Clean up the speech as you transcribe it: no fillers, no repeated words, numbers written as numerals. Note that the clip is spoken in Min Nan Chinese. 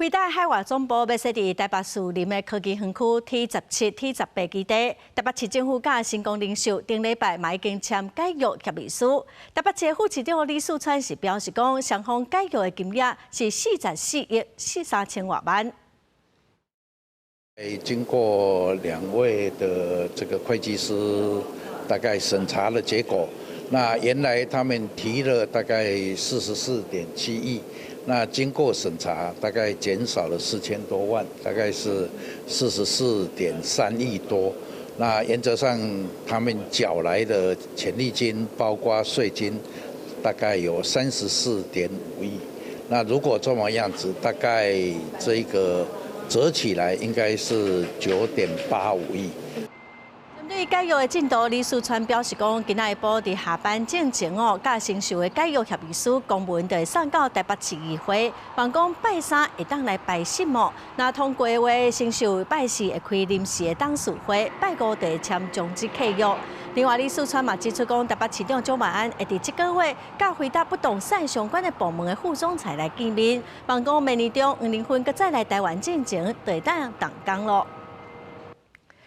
輝達海外總部欲設佇台北士林的科技園區 T17、T18基地，台北市政府佮成功零售頂禮拜嘛已經簽解約協議書。台北市副市長李四川是表示講，雙方解約的金額是44億三千外萬。經過兩位的這個會計師大概審查的結果，那原來他們提了大概44.7億。那經過審查，大概減少了4000多萬，大概是44.3億多。那原則上，他們繳來的權利金，包括稅金，大概有34.5億。那如果這麼樣子，大概這個折起來應該是9.85億。對解約的進度，李四川表示講，今仔下晡佇下班進前哦，佮成熟的解約協議書公文就會送到台北市議會，望講拜三會當來排審哦。若通過的話，成秀拜四會開臨時的董事會，拜五就會簽終止契約。另外，李四川嘛指出講，台北市長蔣萬安會佇這個月佮輝達不動產相關的部門的副總裁來見面，望講明年中黃仁勳閣再來台灣進前，就會當動工囉。